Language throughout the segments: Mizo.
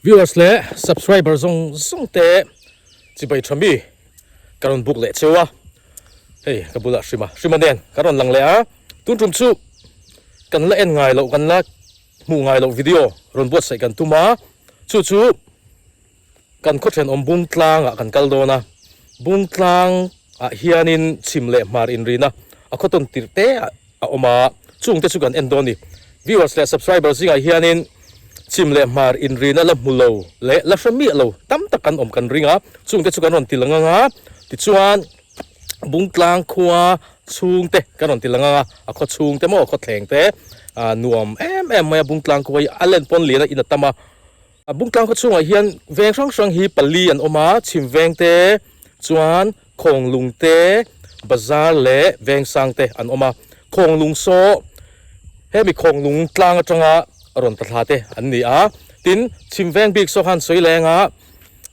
Viewers leh subscriber zawng zawng te chibai tha mi ka rawn book leh cheu a, hei ka bulah Hrima Hrima nen ka rawn lang leh a, tun tum chu kan la en ngai loh kan la hmuh ngai loh video rawn buatsaih kan tum a, chu chu kan khaw thenawm Bungtlangah kan kal dawn a, Bungtlangah hianin chhim leh hmar inrina a khaw tawn tirh te ah a awm a, chungte chu kan en dawn a ni. Viewers leh subscriber zingah hianin chhim leh hmar inrina la hmu lo leh la hre miah lo tam tak kan awm kan ring a, chungte chu kan rawn ti lang ang a, tichuan Bungtlang khua chhungte kan rawn ti lang ang a, a khaw chhungte maw khaw thleng te ah nuam em em mai a Bungtlang khua hi a len pawn lian a in a tam a. Bungtlang khaw chhungah hian veng hrang hrang hi pali an awm a, chhim veng te chuan Khawnglung te, Bazar leh Vengsang te an awm a. Khawnglung saw hemi Khawnglung tlang atanga rawn ta thla te an ni a. Tin, chhim veng bik saw khan sawi leng a,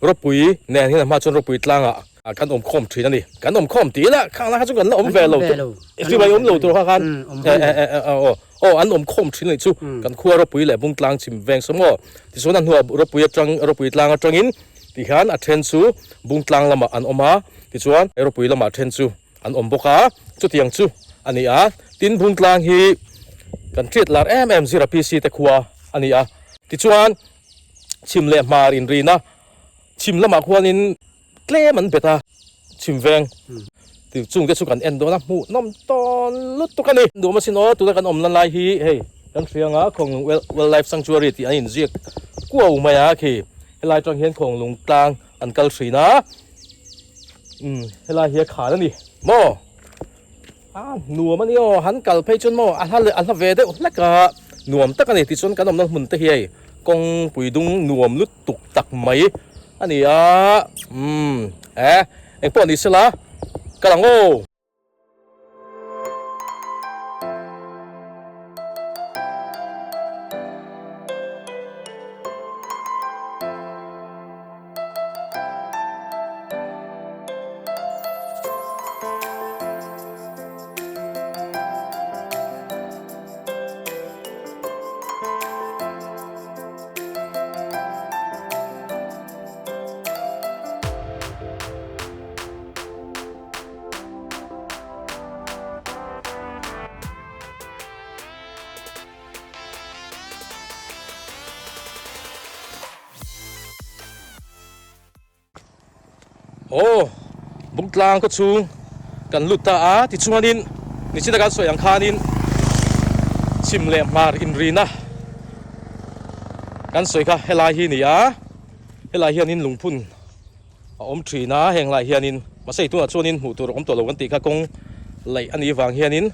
Ropui nen hian a hma chuan Ropui tlangah kan awm khawm thin a ni. Kan awm khawm tih ila khang lai kha chu kan la awm ve lo hriwai awm lo tur kha khan aw an awm khawm thin a nih chu. Kan khua Ropui leh Bungtlang chhim veng saw maw? Tichuan a hnuah Ropui atang Ropui tlang atangin Tihian a then chu Bungtlang lamah an awm a, tichuan Ropui lamah then chu an awm bawk a, chutiang chu a ni a. Tin, Bungtlang hi kan hriat lar em em Zira PC te khua a ni a. Tichuan, chhim leh hmar inrina chhim lamah khuanin tlem an bet a, chhim veng ti chungte chu kan en dawn a, hmuhnawm tawn lutuk a ni. Duhawm asin aw, tuna kan awmna lai hi hei kan hria ang a, Khawnglung Wildlife Sanctuary tih an inziak kuau mai a khi. Helai atang hian Khawnglung tlang an kal thin a, umm helai hi a khan a ni maw? A nuam a ni aw, han kal phei chuan maw a hla leh a hla ve deuh hlek a, nuam tak a ni tichuan kan awmna hmun te hi hei kawngpui dung nuam lutuk tak mai a ni a, umm eh engpawh ni sela kal ang aw. Aw Bungtlang khaw chhung kan lut ta a tichuanin nichina kan sawi ang khanin chhim leh hmar inrina kan sawi kha helai hi a ni a helai hianin lungphun a awm thin a heng lai hianin mahse i tunah chuanin hmuh tur a awm tawh lo kan tih kha kawng laih a nih vang hianin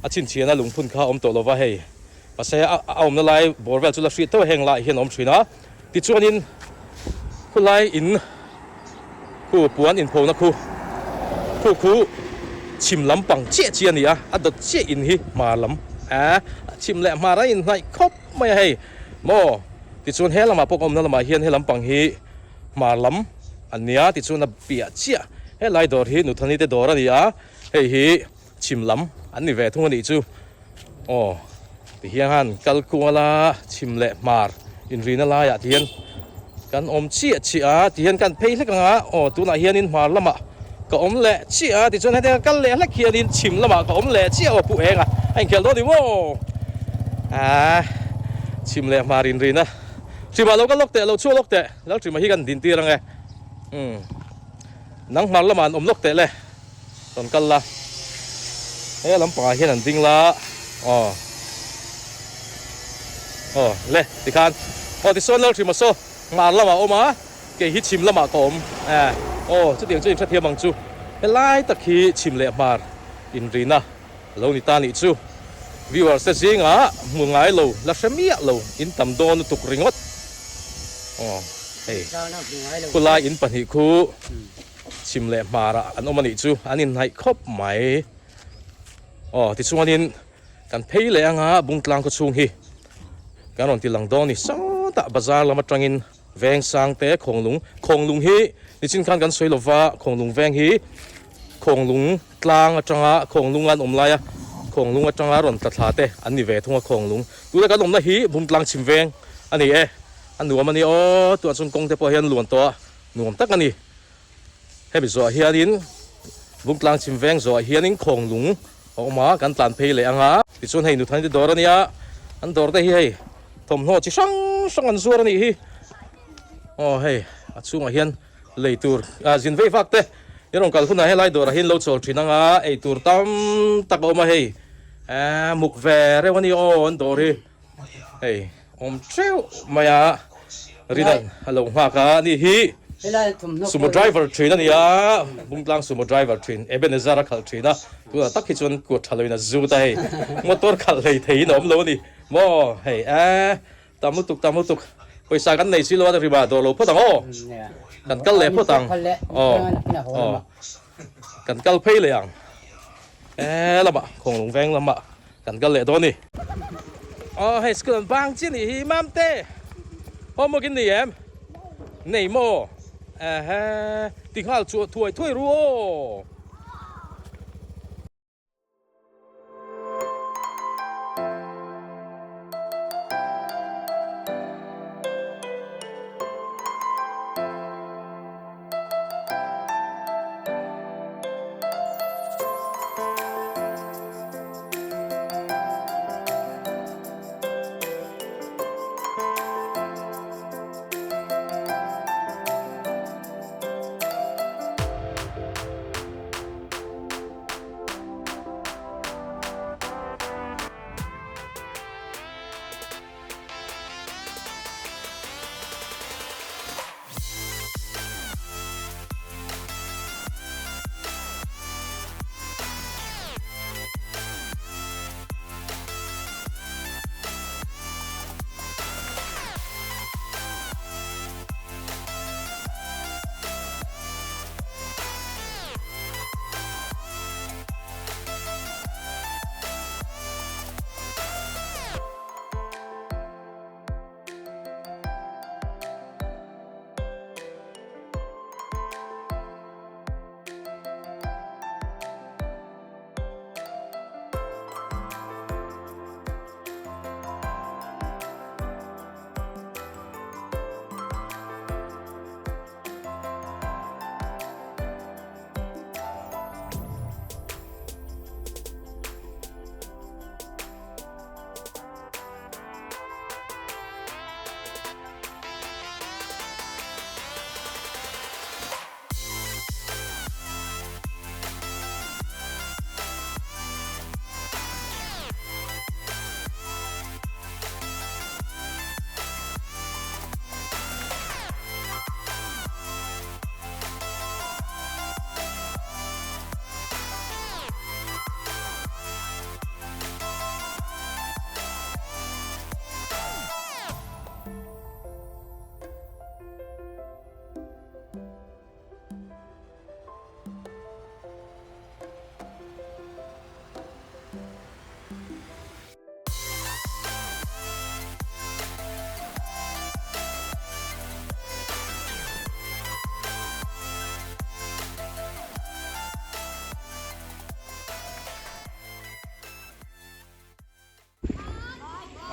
a chhinchhiahna lungphun kha a awm tawh lo va hei mahse a awmna lai bawr vel chu la hriat teuh a heng lai hian a awm thin a tichuanin khulai in khu puan inphona khu khu khu chhim lampang chiah chiah a ni a a dawt chiah in hi hmar lam a chhim leh hmar a inhnaih khawp mai a hei maw tichuan he lamah pawh ka awmna lamah hian he lampang hi. Hmar lam an nia tichuan a piah chiah helai dawr hi Nuthani te dawr a ni a, hei hi chhim lam an ni ve thung a nih chu. Aw tihian han kal kual a chhim leh hmar inrina laiah tihian kan awm chiah chiah a, tihian kan phei hlek ang a, aw tunah hianin hmar lamah ka awm leh chiah a tichuan hetiang kal leh hlek hianin chhim lamah ka awm leh chiah aw pu eng a, a inkhel dawn ni maw? Aaa chhim leh hmar inrina. Hrima lo ka lawk teh, lo chhuak lawk teh, Lalhrima hi kan din tir ang e. Umm, nang hmar lamah an awm lawk teh le, rawn kal la. He lampangah hian an ding la, aw, aw, le, tikhan, aw tichuan Lalhrima saw hmar lamah a awm a, kei hi chhim lamah ka awm, eh, aw, chutiang chu inhrethiam ang chu. Helai tak hi chhim leh hmar inrina. Lo ni ta nih chu. Viewers te zingah hmu ngai lo, la hre miah lo, in tam dawn lutuk ringawt. Aw hei khulai in pahnih khu chhim leh hmarah an awm a nih chu, an inhnaih khawp mai. Aw tichuanin kan phei leh anga Bungtlang khaw chhung hi kan rawn ti lang dawn a ni. Sawtah bazar lam atangin Veng sang te Khawnglung, Khawnglung hi nichin khan kan sawi lova, Khawnglung veng hi Khawnglung tlang atanga Khawnglung an awm laia Khawnglung atanga rawn tla thla te an ni ve thung a Khawnglung. Tuna kan awmna hi Bumtlang chhim veng a ni e. A nuam a ni aw, tunah chuan kawng te pawh hian luan tawh a, nuam tak a ni. Hemi zawhah hianin Bungtlang chhim veng zawhah hianin khawng lung a awm a, kan tlan phei leh ang a. Tichuan hei Nuthani te dawr a nia, an dawr te hi hei thawmhnaw chi hrang hrang an zuar a nih hi. Aw hei a chhungah hian lei tur ah zin vei vak te i rawn kal hunah helai dawrah hian lo chawl thin ang a, ei tur tam tak a awm a hei eh muk ve reuh a ni aw an dawr hi. Hei awm teuh mai a Rinan a lo nghak a ni hi sumo driver thin a ni a Bungtlang sumo driver thin Ebenezer a khalh thin a tunah tak hi chuan kut tha loin a zut a hei motor khalh hlei theiin a awm lo a ni maw hei eh tam lutuk tam lutuk pawisa kan nei si lo a rima dawr lo phawt ang aw kan kal leh phawt ang aw aw kan kal phei leh ang eh lamah Khawnglung veng lamah Kan kal leh dawn ni. Aw hei school an bang chiah nih hi Mamte. Homework in nei em? Nei maw? Ehe ti nghal chu thuai thuai ru aw.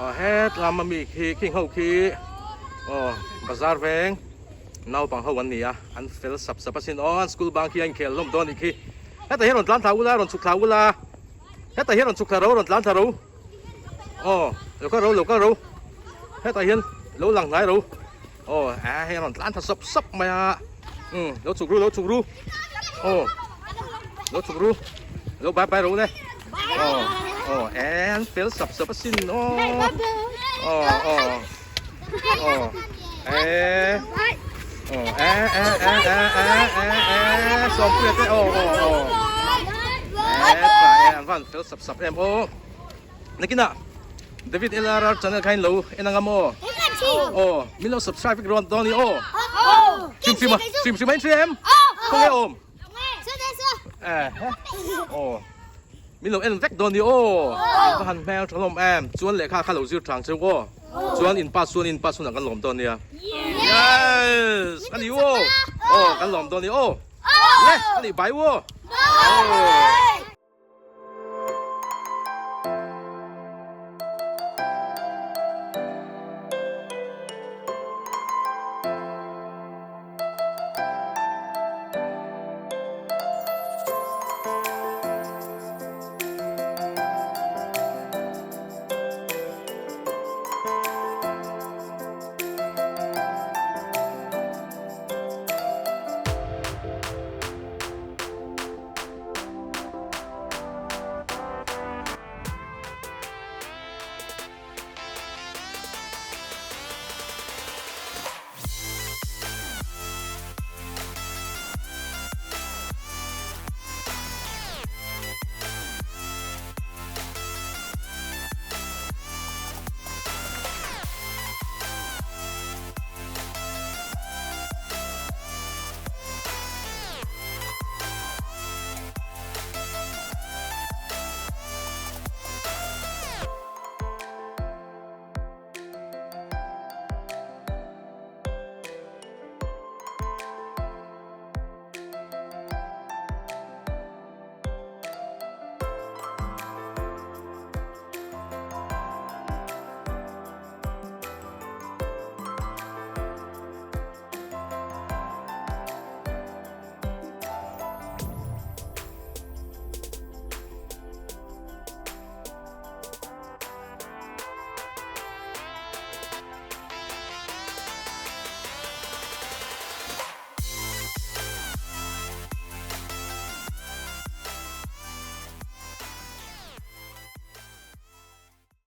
Aw het lama mi khi khing ho khi aw bazar veng naupang ho an ni a an fel sap sap asin aw an school bang khi a inkhel hlawm dawn a nih khi hetah hian rawn tlan thla ula rawn chhuk thla ula hetah hian rawn chhuk thla ro rawn tlan thla ro aw lo kal ro lo kal ro hetah hian lo lang hnai ro aw a hei a rawn tlan thla sap sap mai a umm lo chhuk ru lo chhuk ru aw lo chhuk ru lo bye bye ro le aw aw an fel sap sap asin aw aw aw aw e aw e e e e e e e sawmpuia te aw aw aw e tha e an van fel sap sap em aw nakinah David LRR channel kha in lo en anga maw aw min lo subscribe vek rawn dawn i aw hrim hrim a hrim hrim a in hria em khawnge awm aw min lo en vek dawn i aw in va han hmel tha hlawm em chuan lehkha kha lo zir thang cheu aw chuan in pass chuan in pass hunah kan lawm dawn nia yes ani aw aw kan lawm dawn i aw le ani bai aw.